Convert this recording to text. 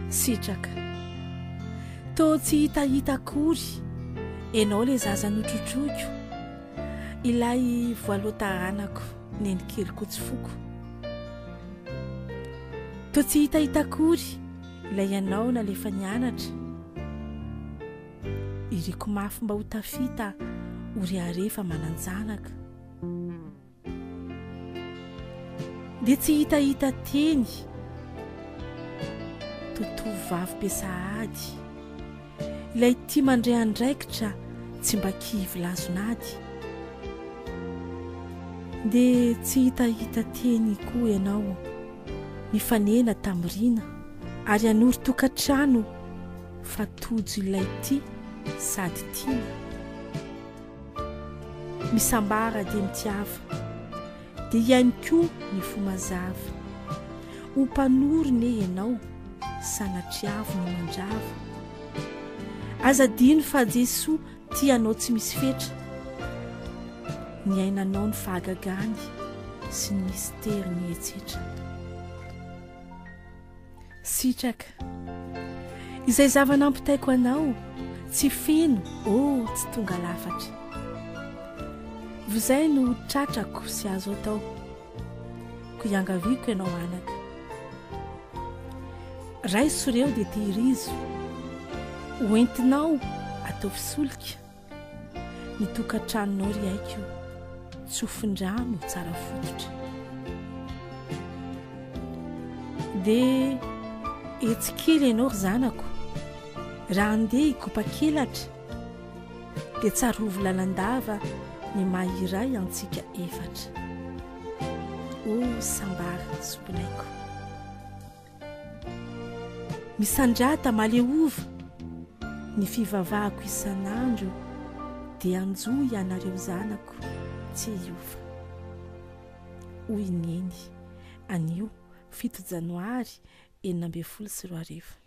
Sitraka. Toa tsy hitahita akory ianao ilay zaza notrotroiko, ilay voaloha-taranako nenikeliko tsy foko. Toa tsy hitahita akory ilay ianao nalefa nianatra. Iriko mafy mba ho tafita ho rehareha fa manan-janaka. Dia tsy hitahita teny toa tovovavy be sahady Ilay tia mandray andraikitra tsy mba kivy lazon'ady Dia tsy hitahita teny koa ianao nifanena tamin'i Rina Ary hanorin-tokantrano fa tojo ilay tia sady tiana. Misambara dia mitiava, dia hihaino koa ny fo mazava. Ho mpanoro ne ianao, sanatriavo ny mandrava. Aza adino fa Jesoa tia anao tsy misy fetra. Niainanao ny fahagagany sy ny misteriny etsetra. Sitraka. Izay zava-nampitaiko anao, tsy feno, oh, tsy tonga lafatra. V'izay no tratrako sy azo atao, ko iangaviako ianao anaka. Raiso ireo dia tehirizo, ho entinao ataovy solika. Ny tokantranonao ry aiko tsofin-drano tsara fototra. Dia etsy kely ianao ry zanako raha andeha hikopa-kelatra dia tsarovy lalandava ny maha iray antsika efatra. O sambara zokin'aiko. Misandrata maleova ny fivavahako isan'andro dia hanjo ianareo zanako tsy hiova. Hoy i Neny, anio fito janoary 2016.